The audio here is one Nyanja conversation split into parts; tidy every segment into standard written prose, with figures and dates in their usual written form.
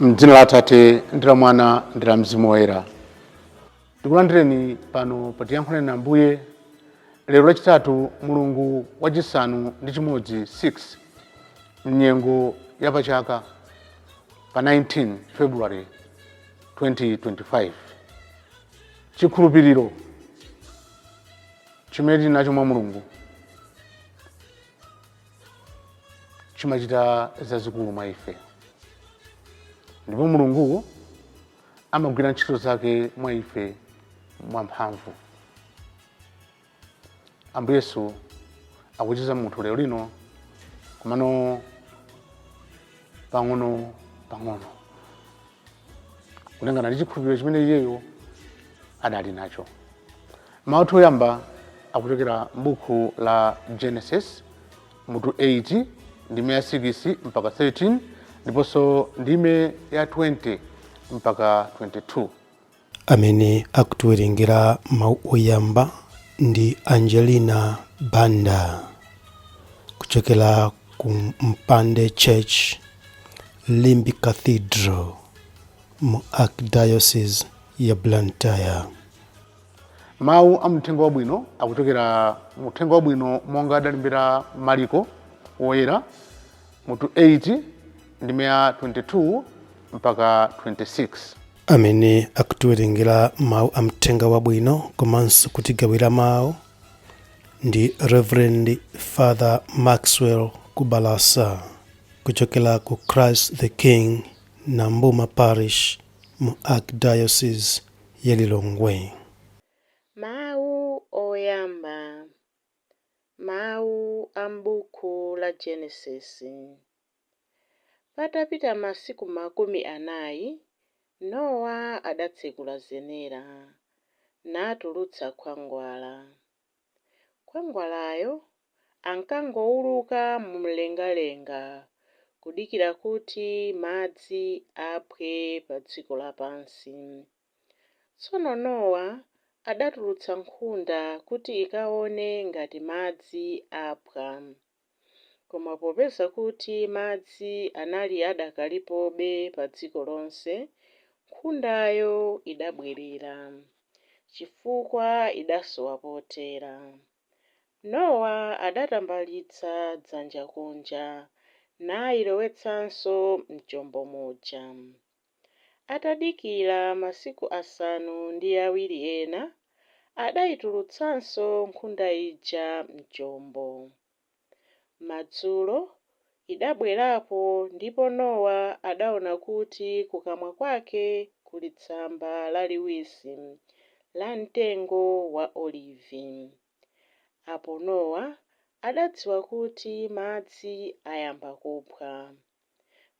Mdzina la Atate ndi la Mwana ndi la Mzimu Woyera. Ndikulandireni pano pa Tiyankhulane na Ambuye lero Lachitatu, mulungu wachisanu ndi chimodzi, 6 mnyengo ya pachaka, pa 19 February 2025. Chikhulupiriro chimene tili nacho mwa Mulungu chimachita zazikulu mwa ife, ndipo Mulungu amagwira ntchito zake mwa ife mwamphamvu. Ambuye Yesu akuchiza munthu lero lino, komano pang'ono pang'ono, kulingana ndi chikhulupiriro chimene iyeyo adali nacho. Mawu athu oyamba akuchokera m'buku la Genesis mutu 8, ndime ya 6 mpaka 13, ndiponso ndime ya 20 mpaka 22. Amene akutiwerengera mawu oyamba ndi Angelina Banda kuchokera ku Mpande Church, Limbe Cathedral, mu Archdiocese ya Blantyre. Mawu a muthenga wabwino akuchokera muthenga wabwino monga adalembera Mariko Woyera mutu 8, ndime ya 22 mpaka 26. Amene akutiwerengera mawu a mthenga wabwino komanso kutigawira mawu ndi Reverend Father Maxwell Kubalasa kuchokera ku Christ the King, Nambuma Parish, mu Archdiocese ya Lilongwe. Mawu oyamba. Mawu a m'buku la Genesis. Patapita masiku 40, Nowa adatsekula zenera, natulutsa khwangwala. Khwangwalayo ankangouluka mumlengalenga, kudikira kuti madzi aphwe pa dziko lapansi. Tsono Nowa adatulutsa nkhunda kuti ikaone ngati madzi aphwa. Koma popeza kuti madzi anali adakalipobe pa dziko lonse, nkhundayo idabwerera, chifukwa idasowa potera. Nowa adatambalitsa dzanja kunja, nailowetsanso m'chombo muja. Atadikira masiku 7 ena, adaitulutsanso nkhunda ija m'chombo. Madzulo, idabwerapo ndipo Nowa adaona kuti kukamwa kwake kuli tsamba laliwisi la mtengo wa olivi. Apo Nowa adadziwa kuti madzi ayamba kuphwa.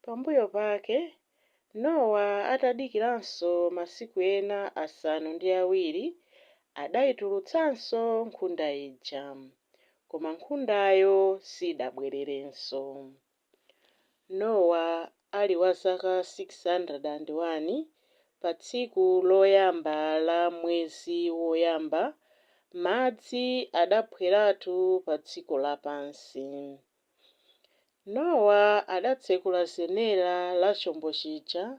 Pambuyo pake, Nowa atadikiranso masiku ena 7, adaitulutsanso nkhunda ija, koma nkhundayo sidabwererenso. Nowa ali wa zaka 601, pa tsiku loyamba la mwezi woyamba, madzi adaphweratu pa dziko lapansi. Nowa adatsekula zenera la chombo chija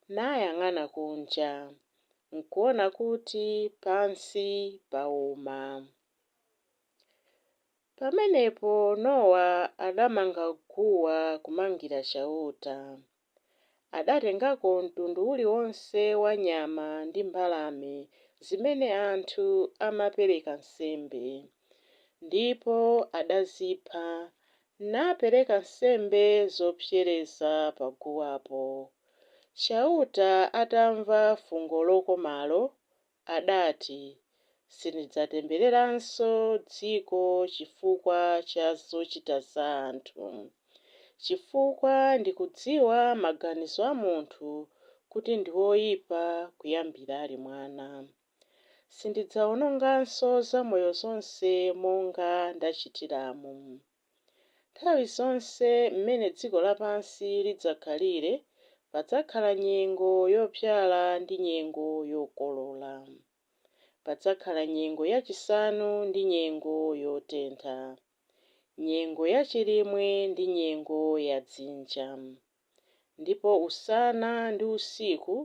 nayang'ana kunja, nkuwona kuti pansi pauma. Pamenepo Nowa adamanga guwa kumangira Chauta. Adatengako mtundu uliwonse wa nyama ndi mbalame zimene anthu amapereka nsembe, ndipo adazipha, napereka nsembe zopsereza paguwapo. Chauta atamva fungo lokomalo, adati, Sindidzatembereranso dziko chifukwa cha zochita za anthu, chifukwa ndikudziwa maganizo a munthu kuti ndi oipa kuyambira ali mwana. Sindidzaononganso zamoyo zonse monga ndachitiramu. Nthawi zonse mmene dziko lapansi lidzakhalire, padzakhala nyengo yobzala ndi nyengo yokolola. Padzakhala nyengo yachisanu ndi nyengo yotentha, nyengo yachilimwe ndi nyengo yadzinja. ndipo usana ndi usiku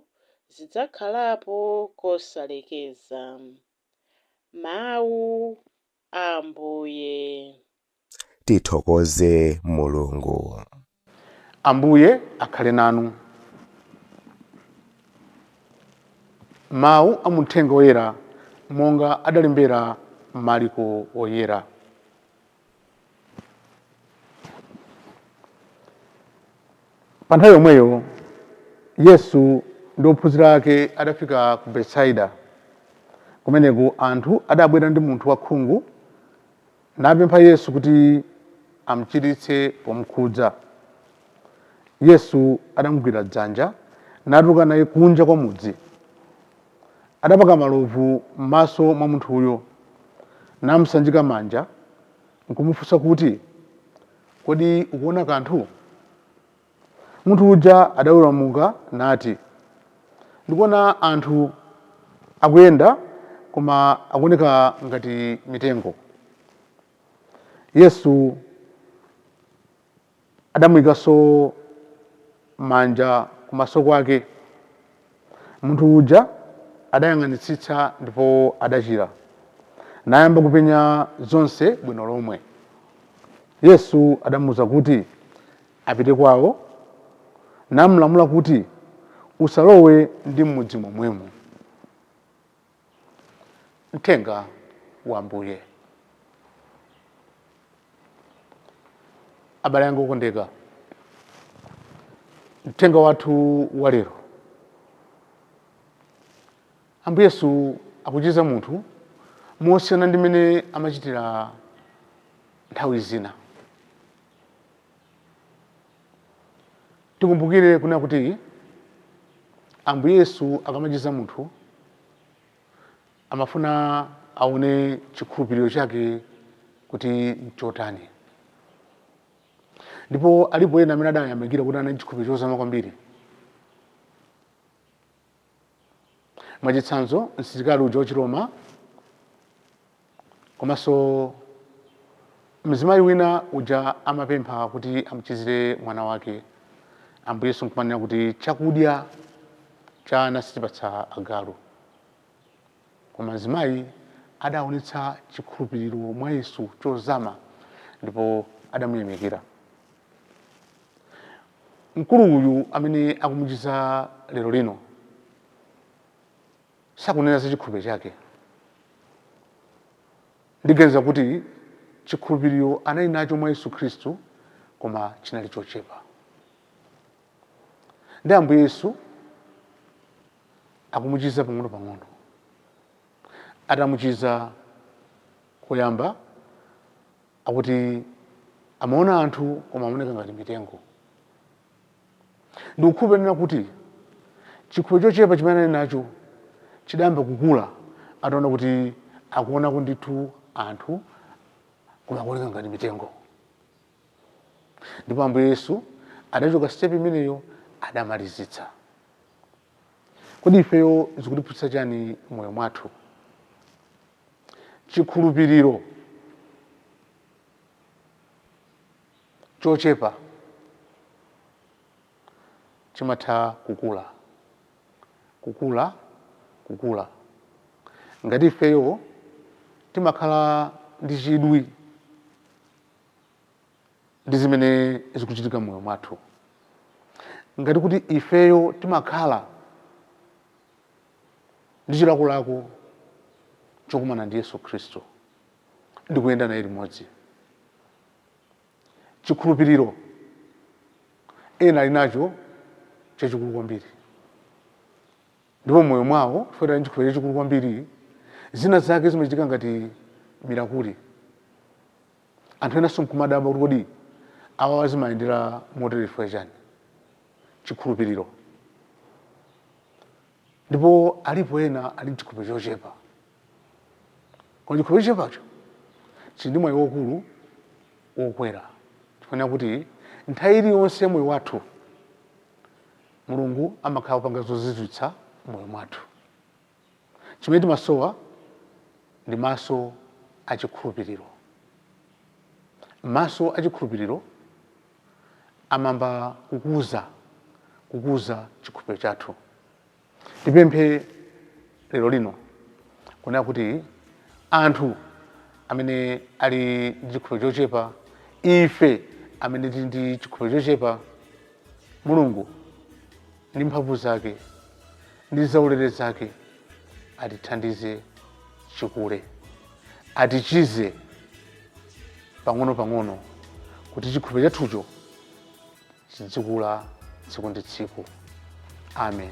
zidzakhalapo kosalekeza. Mawu a Ambuye. Tithokoze Mulungu. Ambuye akhale nanu. Mawu a muthenga woyera monga adalembera Mariko oyera. Pa nthawi yomweyo Yesu ndi ophunzira ake adafika ku Betsaida. Kumeneko anthu adabwera ndi munthu wakhungu napempha Yesu kuti amchiritse pomkhudza. Yesu adamugwira dzanja natuluka naye kunja kwa mudzi. Adapaka malovu m'maso mwa munthuyo, namsanjika manja nkumufunsa kuti, Kodi ukuona kanthu? Munthu uja adaweramuka nati, Ndikuona anthu akuyenda, koma akuoneka ngati mitengo. Yesu adamuikanso manja kumaso kwake. Munthu uja adayang'anitsitsa ndipo adachira, nayamba kupenya zonse bwino lomwe. Yesu adamuuza kuti apite kwao, namlamula kuti, Usalowe ndi m'mudzi momwemo. Mthenga wa Ambuye. Abale anga okondeka, mthenga wathu wa lero, Ambuye Yesu akuchiza munthu mosiyana ndi mmene amachitira nthawi zina. Tikumbukire kunena kuti Ambuye Yesu akamachiza munthu amafuna aone chikhulupiriro chake kuti nchotani. Ndipo alipo ena amene adayamikira kuti anali chikhulupiriro chozama kwambiri. Mwachitsanzo, msilikali uja wachiroma komanso mzimayi wina uja amapempha kuti amuchizire mwana wake, Ambuye Yesu nkumanena kuti chakudya cha ana sitipatsa agalu. Koma mzimayi adaonetsa chikhulupiriro mwa Yesu chozama ndipo adamuyamikira. Mkulu uyu amene akumuchiza lero lino sakunena za chikhulupiriro chake. Ndiganiza kuti chikhulupiriro anali nacho mwa Yesu Khristu, koma chinali chochepa. Ndi Ambuye Yesu akumuchiza pang'ono-pang'ono. Atamuchiza koyamba, akuti amaona anthu koma amaoneka ngati mitengo. Ndikukhulupirira kuti chikhulupiriro chochepa chimene anali nacho chidayamba kukula ataona kuti akuonako ndithu anthu koma akuoneka ngati mitengo. Ndipo Ambuye Yesu adachoka step imeneyo, adamalizitsa. Kodi ifeyo zikutiphunzitsa chani moyo mwathu? Chikhulupiriro chochepa chimatha kukula, kukula, kukula. Ngati ifeyo timakhala ndi chidwi ndi zimene zikuchitika m'moyo mwathu, ngati kuti ifeyo timakhala ndi chilakolako chokumana ndi Yesu Khristu ndi kuyenda naye limodzi, chikhulupiriro ena ali nacho chachikulu kwambiri, ndipo moyo mwawo chifukwa ali ndi chikhulupiriro chachikulu kwambiri, zina zake zimachitika ngati mirakuli. Anthu enanso nkumadabwa kuti kodi awa zimayendera motere chifukwa chani? Chikhulupiriro. Ndipo alipo ena ali ndi chikhulupiriro chochepa, koma chikhulupiriro chochepacho chili ndi mwayi waukulu wokwera, chifukwa kuti nthawi iliyonse ya moyo wathu Mulungu amakhala kupanga zozizwitsa moyo mwathu. Chimene timasowa ndi maso achikhulupiriro. Maso achikhulupiriro amayamba kukuza Kukuza chikhulupiriro chathu. Tipemphe lero lino kunena kuti anthu amene ali ndi chikhulupiriro chochepa, ife amene tili ndi chikhulupiriro chochepa, Mulungu ndi mphamvu zake ndi zaulere zake atithandize chikule, atichize pang'ono-pang'ono kuti chikhulupiriro chathucho chidzikula tsiku ndi tsiku. Amen.